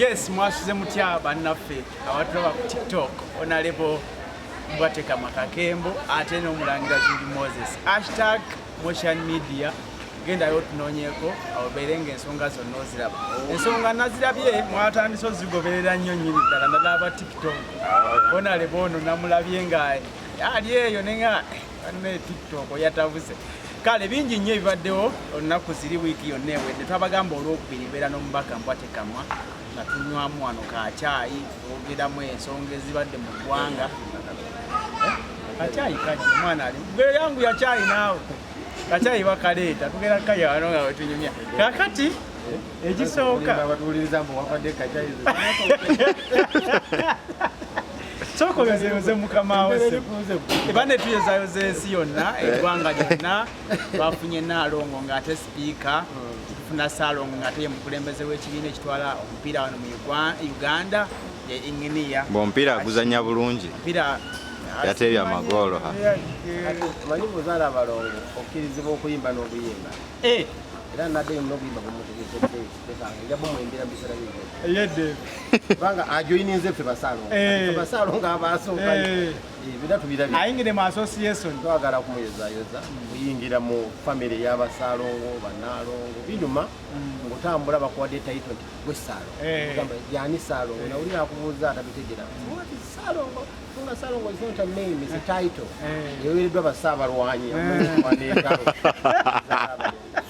Yes, mwasuze mutya bannaffe abatulaba ku TikTok? Honorable Mbwatekamwa Kakembo ate n'omulangira Julie Moses. #MoshanMedia. Gendayo otunoonyeeko, obeere ng'ensonga zonna oziraba. Ensonga nazirabye, mwatandise ozigoberera nnyo nnyini ddala, naddala aba TikTok. Honorable ono namulabye nga ali eyo nenga ne TikTok yatabuse. Kale bingi nnyo ebibaddewo olunaku ziri wiiki yonna ewedde. Twabagamba olwokubiri mbeera n'omubaka Mbwatekamwa nga tunywamu wano kakyayi, twogeramu ensonga ezibadde mu ggwanga. Kakyayi kajja, omwana ali gwe yangu ya kyayi naawe kakyayi bakaleeta, tugenda kukaya wano nga wetunyumya. Kakati ekisooka batuwuliriza mbu wabadde kakyayi. Sooka oyozeyoze mukama wo. Ebadde tuyozayoza ensi yonna, eggwanga lyonna. Bafunye Naalongo ng'ate sipiika, tufuna Saalongo ng'ate ye mukulembeze w'ekibiina ekitwala omupiira wano mu Uganda, ye inginiya. Bw'omupiira aguzannya bulungi. Omupiira Yateebye amagoolo, ha. Manyi buzaala abalongo okkirizibwa okuyimba n'obuyimba. Eh, era naddeyo n'obuyimba bumutegekedde, nja bumuyimbira mu biseera bibyo. Yedde. Kubanga ajoyininze ffe basaalongo. Eh. Ffe basaalongo abasookayo. Eh. Bira tubirabye. Ayingire mu association. Twagala kumuyozayoza kuyingira mu famire y'abasaalongo, banaalongo. Binyuma ng'otambula bakuwadde title nti gwe Saalongo. Eh. Ogamba yani Saalongo? Nawulira akubuuza atabitegeera, "What is Saalongo?" Nga Saalongo is not a name, is a title. Eh. Eweereddwa basaabalwanyi n'entalo.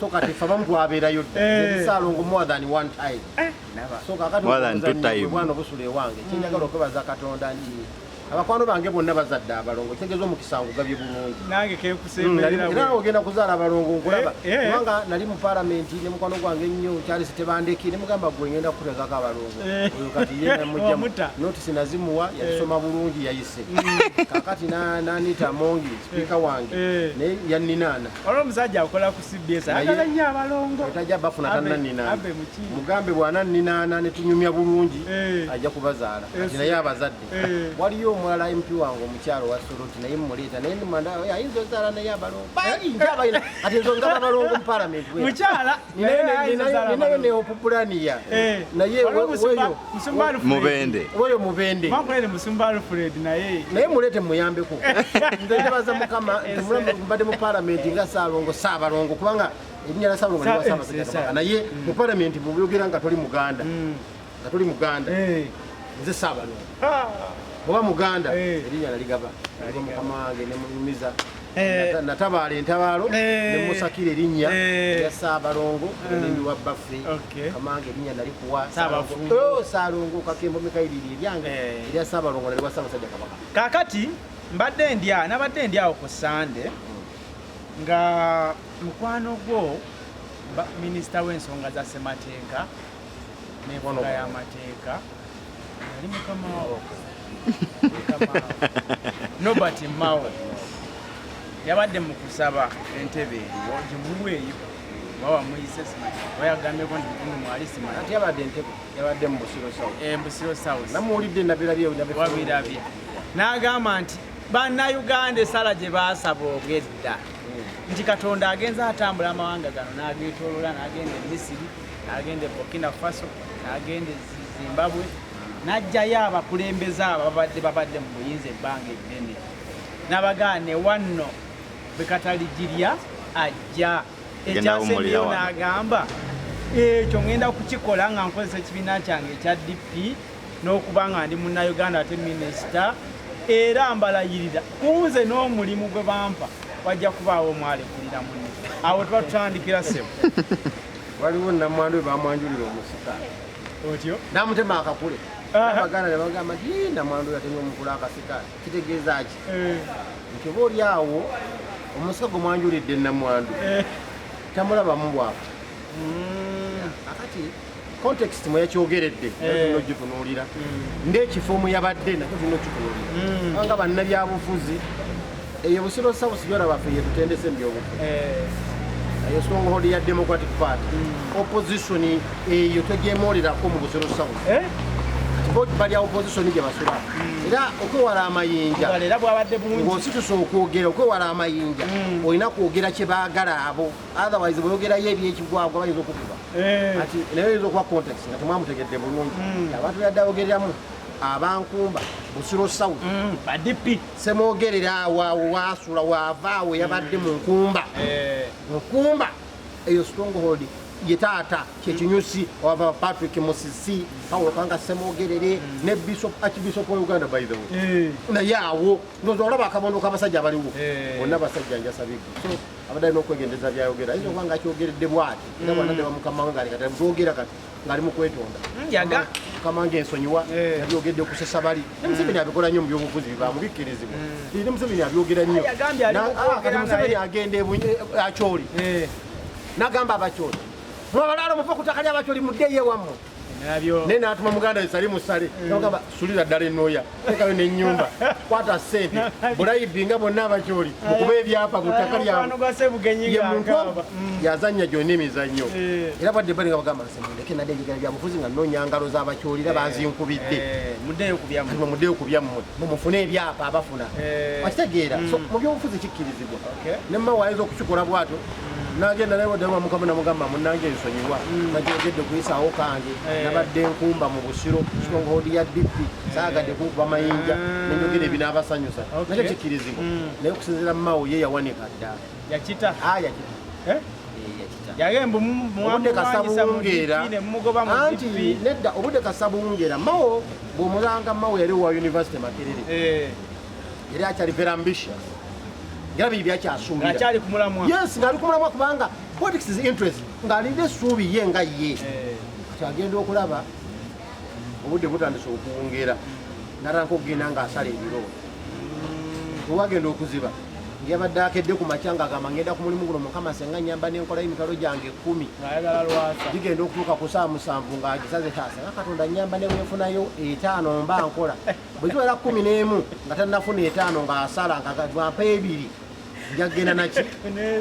So kati ffe abamu twabeerayo dda. Eh. Saalongo more than one time. So kakati More than two omuzannyo time. gwe bwana obusula ewange, kyenjagala okwebaza Katonda nti abakwano bange bonna bazadde abalongo, kitegeeza omukisa ngugabye bulungi. Nange Era kekusemberera. ogenda kuzaala abalongo, nkulaba. Eh, eh. Kubanga nali mu palamenti ne mukwano gwange ennyo Charles Tebandeki, ne mugamba, "Gwe ngenda kukuteekako abalongo." Eh. Oyo kati ye namugjamu. Wamuta. Notisi nazimuwa, yazisoma bulungi, yayise. Kakati n'Anita Amongi, sipiika wange, Eh. naye yanninaana. Olwo omusajja akola ku CBS ayagala nnyo abalongo. Tajja bafuna tannaninaana. Abe muki. Mugambe bw'ananninaana ne tunyumya bulungi, Eh. ajja kubazaala. Kati Eh, naye abazadde. Eh. Waliyo omulala MP wange omukyalo wa Soroti, naye muleeta, naye nimanda ayinza ozaala naye abalongo bangi njabalina. Kati nzo ngaba abalongo mu palamenti. Mukyala naye ayinza ozaala Ninayo abalongo. ne Hopupulania. Eh. Naye Waliwo weyo Musumba Alfred. Mubende. Weyo Mubende. Mankulere Musumba Alfred naye. Naye muleete muyambeko. Nze ntebaza Mukama nti mbadde mu palamenti nga Saalongo, Saabalongo, kubanga erinnya lya Saalongo liwa Ssaabasajja Kabaka, naye mu palamenti bw'oyogera nga toli Muganda, nga toli Muganda, Eh. nze Saabalongo. Ah. Oba Muganda, Eh. erinnya naligaba. Naliba mukama wange nemunyumiza. Eh. Natabaala entabaalo Eh. nemusakira erinnya Eh. erya Saabalongo nendiwa bbaffe. Okay. Kamange erinnya nalikuwa. Saabafumbo. Oh, Saalongo Kakembo Mikayiriri, eryange Eh. erya Saabalongo naliwa Ssaabasajja Kabaka. Kakati mbadde ndya, nabadde ndi awo ku Sande nga mukwano gwo minisita w'ensonga za ssemateeka n'enfuga y'amateeka, yali mukama wo, Mukama wo. Norbert Mao yabadde mu kusaba entebe eriwo gimuweeyo, oba wamuyise simanyi, oba yagambyeko nti mutundu mwali, simanyi. Ati yabadde Entebe, yabadde mu Busiro South. Eh, Busiro South. Namuwulidde, nabirabye. Wabirabye n'agamba nti Bannayuganda esala gye baasaba obwedda nti Katonda agenza atambula amawanga gano n'ageetoolola, n'agenda e Misiri, n'agenda e Burkina Faso, n'agenda e Zimbabwe, n'ajjayo abakulembeze abo babadde mu buyinza ebbanga eddene, n'abagaana ewanno bwe kataligirya ajja. Genda ekyasembyeyo wummulira wano. N'agamba ekyo ŋŋenda kukikola nga nkozesa ekibiina kyange ekya DP n'okuba nga ndi Munnayuganda ate minisita, era mbalayirira kunze n'omulimu gwe bampa wajja kubaawo omwalekulira munne. Awo tuba tutandikira, ssebo. Waliwo namwandu we bamwanjulira omusika. Otyo. Namutema akakule. Aha. Abaganda ne bagamba nti, "Ii, namwandu yatemye omukulu akasika, kitegeeza ki?" Eh, Nti oba oli awo omusika gwe mwanjulidde namwandu eh. tamulabamu bwafa. Akati context mwe yakyogeredde Eh. tulina ogitunuulira, ng'ekifo mwe yabadde nakyo tulina okitunuulira, kubanga bannabyabufuzi eyo Busiro South byolaba ffe yetutendese mu byobufuzi. Eh, Eyo stronghold ya Democratic Party, opposition eyo tegyemolerako mu Busiro South. Eh? Kati Bo balya opposition gye basula. Era okwewala amayinja, Obulala era bwabadde bungi. Ng'ositusa okwogera, okwewala amayinja, olina kwogera kye baagala abo, otherwise bweyogerayo ebyekigwagwa bayinza okukuba. Ati naye oyinza okuba context nga temwamutegedde bulungi. Abantu yadde ayogereramu abankumba Busiro South, Ba DP. Semwogerera awo, awo wasula, waava awo, yabadde mu Nkumba. Nkumba eyo stronghold ye taata kyekinyusi wava Patrick Musisi, Paulo Kanga Semwogerere ne Bishop, Archbishop wa Uganda, by the way. Naye awo ndowooza olaba akabondo k'abasajja abaliwo. Bonna basajja njasabiggu, so abadde alina okwegendeza byayogera. Ayinza okuba nga akyogeredde bwati era bwanadde bamukama we ngaali kati twogera kati ng'ali mu kwetonda. Yaga Mukama nga ensonyiwa. Yabyogedde kusesa bali ne Museveni abikola nnyo mu byobufuzi, bibaamu bikkirizibwa. Ne Museveni abyogera nnyo. Yagambye ali mu Ah, kati kwogera Museveni naye. agenda Acholi, n'agamba Abacholi, mwabalaalo muve ku ttaka ly'Abacholi, muddeyo ewammwe. Nabyo. Naye n'atuma muganda we Sali Musale, nagamba, sulira ddala ennooya, teekayo n'ennyumba, kwata ssente, bribe nga bonna Abacholi mukuba ebyapa ku ttaka Mukwano lyabwe. gwa Sebugenyi Ye muntu ng'akaaba. yazannya gyonna emizannyo. Era badde bali nga bagamba nse mundeke, nadde njogera byabufuzi nga nnoonya ngalo z'Abakyoli era banzinkubidde. Muddeyo ku byammwe. Kati mumuddeyo ku byammwe, mumufune ebyapa abafuna. Okitegeera? So mu byobufuzi kikkirizibwa. Ne mmawe ayinza okukikola bwatyo nagenda naye wadde mukama namugamba, munnange ensonyiwa, nagyogedde kuyisaawo kange. Nabadde Nkumba mu Busiro, stronghold ya DP, saagadde kunkuba mayinja, nenjogera ebinaabasanyusa. Nakyo kikkirizibwa. Naye okusinziira Mawo, ye yawanika dda. Yakita. Aya kita. Eh? Yakita. Yagemba Obudde mwamulwanyisa mu kasabungeera. DP ne mumugoba mu Anti DP. nedda, obudde kasabungeera. Mawo bw'omulanga, Mawo yali wa university Makerere. Yali akyali very ambitious, ngera biri byakyasuubira. Ng'akyali ku mulamwa. Yes, ng'ali ku mulamwa, kubanga politics is interest, ng'alina essuubi ye nga ye. Kati agenda okulaba obudde butandise okuwungera, natandika okugenda ng'asala ebirooto. Owagenda okuziba yabadde akedde ku makya ng'agamba, ngenda ku mulimu guno, Mukama senga nyamba n'enkolayo emitwalo gyange 10. Ng'ayagala Lwasa. Gigenda okutuuka ku saa 7 ng'agisaze, taasa nga Katonda nyamba ne bwenfunayo 5 mba nkola. Bwe ziwera 11 nga tannafuna 5, ng'asala nga bwampa 2 njagenda naki.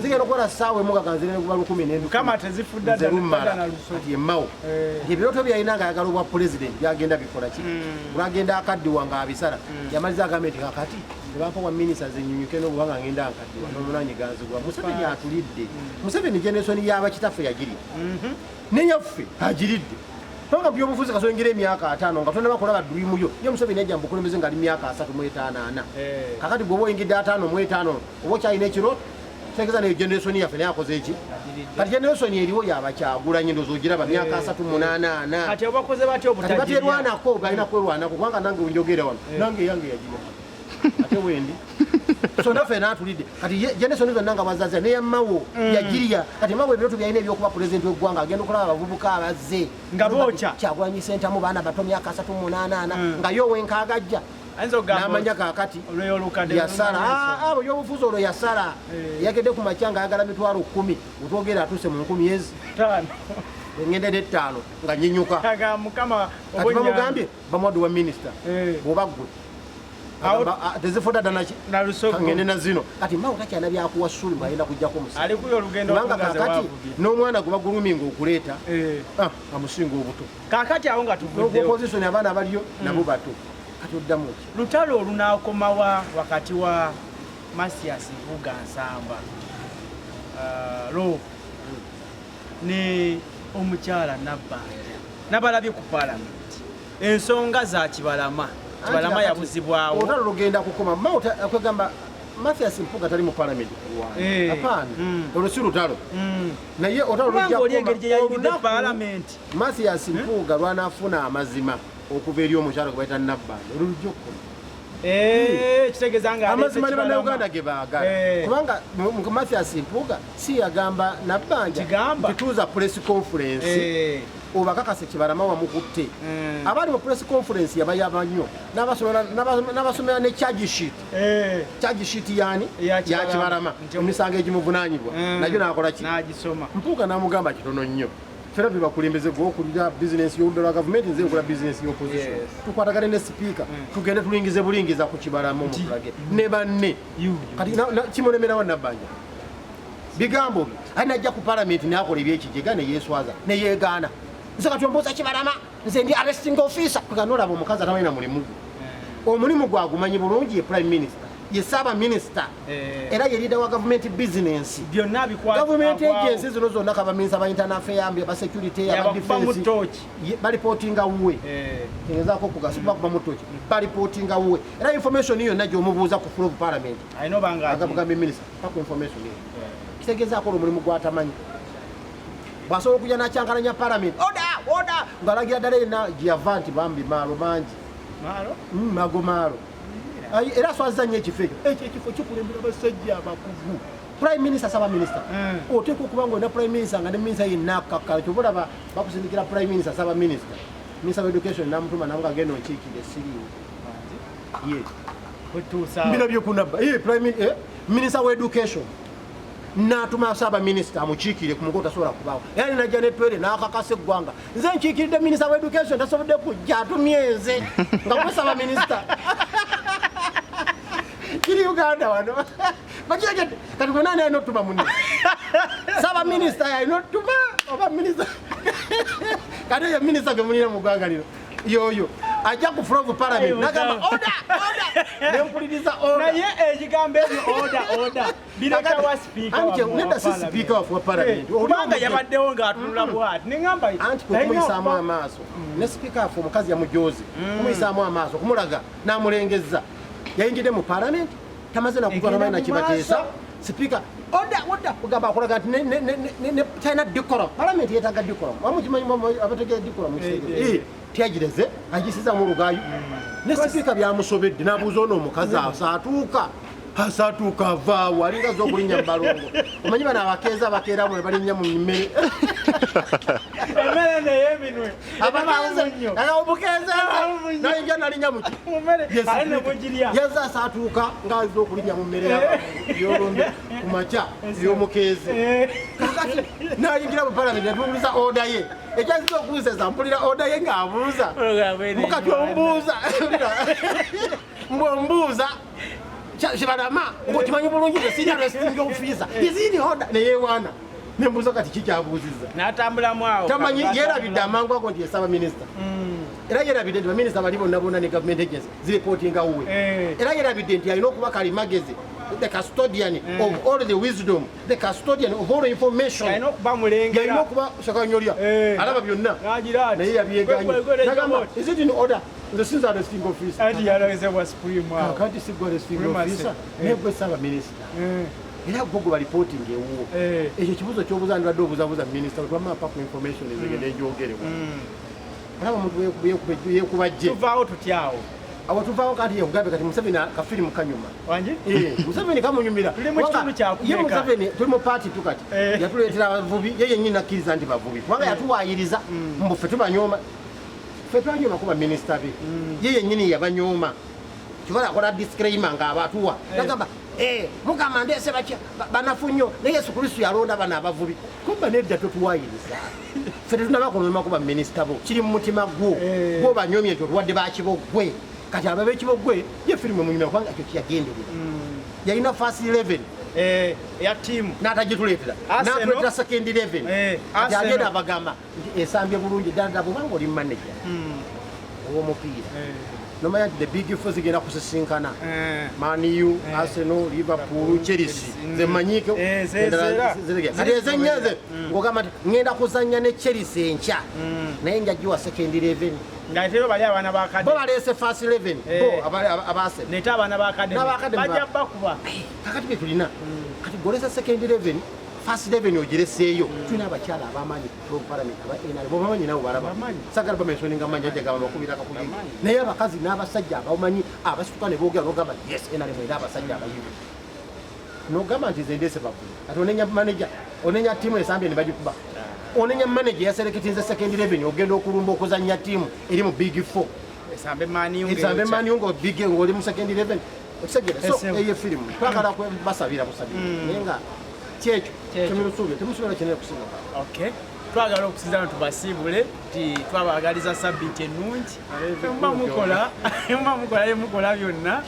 Zigenda okukola ssaawa 1 nga ganzire nekuba lukumi. Mukama tezifudde Nze lummala. na luso. Kati emmawo nti ebirooto byalina ng'ayagala obwa pulezidenti byagenda bikola ki, olwagenda akaddiwa ng'abisala. Yamaliza agambye nti kakati tebampa bwa minisita nze nyinyuke n'obuba nga ngenda nkaddiwa n'omunanyi ganzigwa. Museveni atulidde. Museveni generation y'abakitaffe yagirya, neyaffe agiridde, kubanga byobufuzi kasongera emyaka 50 nga tonaba kulaba dream yo. Ye Museveni yajja mu bukulembeze ng'ali myaka 35 ana. Kakati bw'oba oyingidde 55 oba okyalina ekirooto, kitegeeza neyo generation yaffe naye akoze eki. Kati generation eriwo yabakyagulanyi, ndowooza ogiraba, myaka 38 ana. Kati obakoze batya Kati obutagirya? baterwanako, balina kwerwanako, kubanga nange wenjogera wano, nange yange yagirya ate wendi, so naffe natulidde. Kati generation zonna nga bazaza neyamawo yagirya. Kati mawo ebirooto byalina ebyokuba pulezidenti w'eggwanga, agenda okulaba abavubuka abazze Nga bookya. Kyagulanyi Sentamu, baana bato, myaka 38 ana, nga ye owenkaaga ajja Ayinza okugamba n'amanya kaakati olweyo olukadde yasala. lumanyiso. Ah, byobufuzi olwo yasala. Yagedde ku makya nga ayagala 100,000, otwogera atuuse mu nkumi ezi 5. engende n'ettaano nga nyinyuka. Aga Mukama Kati obonyambe. bamugambye bamuwadde wa minisita. Bwoba ggwe Awo- agamba, "Ah, tezifuta dda naki Na lusogo. ngende na zino." Kati mawo takyana byakuwa ssuubi bwagenda kujjako musa Ali kuyo olugendo kubanga okungaze kakati waavugire. N'omwana gwe baguluminga okuleeta, ah, amusinga obuto. Kaakati awo nga tuvuddewo, Opposition abaana abaliyo nabo bato, kati oddamu ki? Lutalo olunaakomawa wakati wa Mathias Mpuuga Nsamba lo ne omukyala Nabbanja nabalabye ku Paalamenti, ensonga za Kibalama. Kibalama Anti yabuzibwawo. Olutalo lugenda kukoma. Mao kwegamba Mathias Mpuuga tali mu Parliament kulwana. Apaana. Olwo si lutalo. Naye olutalo Kubanga lujja oli kukoma engeri gye yayingidde olunaku Paalamenti. Mathias Mpuuga lwanaafuna amazima okuva eri omukyala gwe bayita Nabbanja, olwo lujja okukoma. Kitegeeza nga aleese Amazima ne Kibalama. Bannayuganda ge baagala. Kubanga Mathias Mpuuga si yagamba Nabbanja Kigamba. nti tuuza press conference obakakase Kibalama wamukutte. Abali mu press conference yabayaba nnyo n'abasomera ne charge sheet. Charge sheet yani Ya ya Kibalama. Kibalama, emisango egimuvunanyibwa. Nagyo nakola ki? N'agisoma. Mpuuga n'amugamba, kitono nnyo, fena tubakulembeze, gwe okulira bizinesi y'oludda lwa gavumenti, nze nkola bizinesi y'opposition. Tukwatagane ne sipiika, tugende tulingize bulingiza ku Kibalama, omutulage ne banne. Kati kimulemerawo Nabbanja bigambo bye, ali najja ku Palamenti nakola ebyekijega neyeeswaza neyeegaana. Nze kati ombuuza Kibalama, nze ndi arresting officer. Kuganolaba omukazi atamanyi na mulimu gwe. Omulimu gwagumanyi bulungi, ye prime minister, ye saaba minister, era ye leader wa government business. Byonna bikwata. Government agency zino zonna, kabaminisa ba internal affairs, aba security, aba Yabakubamu defense, tooki. Balipotinga wuwe. Ngezaako okugasa bakuba mu tooki, balipotinga wuwe. Era information yonna gy'omubuuza ku floor of parliament, Alina obanga agamba, "Minister, paku information eyo." Kitegeeza akola omulimu gwatamanyi. Bw'asobola okujja n'akyankalanya parliament, "Order, order," ng'alagira ddala yenna gyeyava nti bambi maalo mangi. Maalo. Mago maalo. Era aswaziza nnyo ekifo ekyo. Ekyo ekifo kikulembera basajja abakugu. Prime minister, saba minister, oteekwa okuba nga olina prime minister nga ne minister yenna akkakkala. Kyova olaba bakusindikira prime minister, saba minister, minister of education namutuma nawe nga genda onkiikire, siriiwo ye. Kutuusa. Mbirabye kunabba. Prime minister wa education natuma saaba minisita amukiikire ku mukolo, tasobola kubaawo. Era ninajja netwere n'akakasa eggwanga, "Nze nkiikiridde minisita wa education, tasobodde kujja, atumye nze." Nga kusaba minisita kiri Uganda wano bakiregedde. Kati gwe nani alina otuma munne? Saaba minisita yalina otuma oba minisita? Kati oyo minisita gwe mulina mu ggwanga lino, yoyo ajja ku floor of parliament nagamba, "Order, order," nempuliriza order. Naye ekigambo ebyo order, order birekawa sipiika? Anti nedda, si sipiika waffe wa parliament. Kubanga yabaddewo ng'atunula bwati neŋamba. Anti kwe kumuyisaamu amaaso. Ne sipiika waffe omukazi yamujoze kumuyisaamu amaaso, kumulaga n'amulengezza. Yayingidde mu parliament, tamaze nakutwala Egenda manyi nakibateesa. mu maaso. Sipiika, "Order, order," kugamba akulaga nti talina decorum. Parliament yeetaaga decorum. Wamukimanyi, abategeera decorum? Eh, eh. Tiyagireze, agisizamu olugaayu. Ne sipiika byamusobedde, n'abuuza ono omukazi asaatuuka asaatuuka avaawo, alinga za okulinnya mu balongo. Omanyi bano abakeeza bakeeramu ne balinnya mu mmere. Emmere neyeminwe. Abakeeza nnyo. Omukeeza nayinja nalinnya muki? Mu mmere ate ne mugirya. Yazze asaatuuka ng'azze okulinnya mu mmere y'olumbe ku makya y'omukeezi. Kakati nayingira mu palamenti, natubuuliza order ye. Ekyaziza okunsesa, mpulira order ye ng'abuuza mukati, ombuuza mbwombuuza Kibalama ng'okimanyi bulungi nze senior arresting officer is in order, neyewaana. Nembuuza kati kikyabuuzizza. N'atambulamu awo. Tamanyi, yerabidde amangu ago nti esaba minisita. Era yerabidde nti baminisita bali bonna bonna ne government agency ziripootinga wuwe. Era yerabidde nti alina okuba kalimagezi, the custodian of all the wisdom, the custodian of all information. Alina okuba mulengera. Yalina okuba sakanyolya, alaba byonna. N'agira ati, Naye yabyeganye. "Gwe- gwe- gwe- Nagamba, gwe- "Is it in order? Nze sinza arresting officer." Anti yalowezebwa supreme awo. Kakati si gwe arresting Supremacy. officer, naye gwe saba minisita, era gwe gwe balipootinga ewuwo. Ekyo kibuzo kyobuuza, ndibadde obuzabuza minisita twamapa ku information ezigenda egyogerewa. Olaba omuntu yekuba jje. Tuvaawo tutyawo? Awo tuvaawo kati yekugambe kati Museveni kafirimu kanyuma. Wangi. Museveni kamunyumira. Tuli mu kitundu kya Ye kumeka? Museveni tuli mu paati tu kati. Yatuleetera abavubi, ye yennyini nakkiriza nti bavubi, kubanga yatuwaayiriza mbu ffe tubanyooma. Ffe twanyooma kuba minisita be, ye yennyini yabanyooma. Kivala akola disclaimer ng'abatuwa, nagamba, "Eh, mugamba ndeese batya banafu nnyo, naye Yesu Kristo yalonda bano abavubi." Kumba nedda, totuwaayiriza, ffe tetunaba kunyooma kuba minisita bo. Kiri mu mutima gwo. Gwobanyomye nti otuwadde bakibogwe. Kati aba b'ekibogwe ye firimu emunyumira, kubanga ekyo kiyagenderera. Yalina first 11 Eya ttiimu. N'atagituleetera. Arsenal. N'atuleetera second 11. Kati Arsenal. agenda abagamba nti esambye bulungi ddala ddala. Bwobanga oli manager ow'omupiira, nomanya nti the big four zigenda kusisinkana: Man U, Arsenal, Liverpool, Chelsea. Zemanyiiko. Zera. Kati ezennya nze ng'ogamba nti ŋŋenda kuzannya ne Chelsea enkya, naye nja giwa second 11. Nga tero bali abaana ba Bo academy. baleese first 11. Bo aba Arsenal. Nete abaana ba academy. N'aba academy. Bajja bakuba. Kakati bye tulina kati, golesa second 11, first 11 ogireseeyo. Tulina abakyala abamaanyi ku parliament aba NRM, obamanyi nabo balaba. Bamanyi. Sagala bamentioninga manyi, ajja gamba bakubira kakuli. Bamanyi. Naye abakazi n'abasajja abamanyi abasituka ne boogera, nogamba, "Yes, NRM era abasajja abayivu." Nogamba nti nze ndeese bavubi, ati onenya manager, onenya ttiimu esambye ne bagikuba, onenya manager yasereketinze second 11, ogenda okulumba okuzanya ttiimu eri mu big four. Esambe Man U. Esambe Man U nga big, ng'oli mu second 11, okitegera? So Ese- eyo firimu twagala basabira busabira, naye nga kyekyo. Kyekyo. Temusuubira, temusuubira kinene kusinga. Okay. Twagala okusinza tubasiibule nti twabagaliza sabbiiti ennungi. Muba mukola, muba mukola byemukola byonna,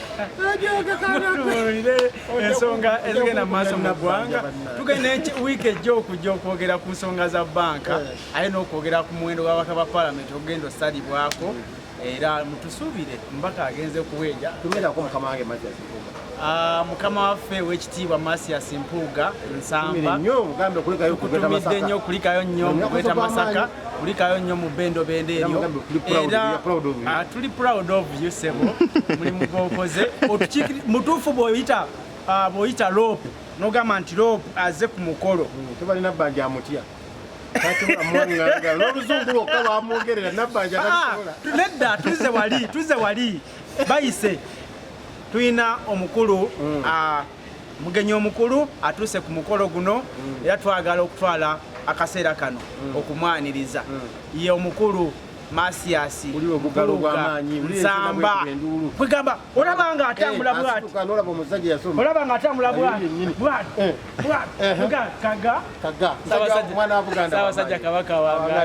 mutubuulire ensonga ezigenda mu maaso mu ggwanga. Tugenda wiiki ejja okujja okwogera ku nsonga za banka, ate n'okwogera ku muwendo gw'ababaka ba paalamenti ogenda osalibwako. Era mutusuubire mbaka agenze kuweja. Tumirako mukama wange Mathias Mpuuga. Ah, mukama waffe ow'ekitiibwa Mathias Mpuuga Nsamba, nnyo mugambe kulekayo kugweta tutumidde Masaka. nnyo, kulikayo nnyo Olunaku mugweta z'obwamaanyi. Masaka, kulikayo nnyo mu bendobendo Era eryo. mugambe tuli proud, we are proud of you. Ah, tuli proud of you sebo, mulimu gwokoze. Mutuufu bw'oyita, ah, bw'oyita LOP n'ogamba nti LOP aze ku mukolo. Tebalina Nabbanja amutya, tasobola muwaŋŋanga n'oluzungu lwokka lwamwogerera Nabbanja Ah, tabisobola. Nedda, tuze wali, tuze wali bayise tulina omukulu, ah, mugenyi omukulu atuuse ku mukolo guno, era twagala okutwala akaseera kano okumwaniriza. Ye omukulu Mathias Wulira obugalo Mpuuga obw'amaanyi, wulira Nsamba. ensonga enduulu. Kwegamba olaba nga atambula Eh, bwati. asituka n'olaba omusajja yasoma. Olaba nga atambula bwati. Yennyini. Bwati. Eh. Bwati. Eh. Kaga. Kaga. Omwana wa Buganda Ssaabasajja w'amaanyi. Kabaka wange.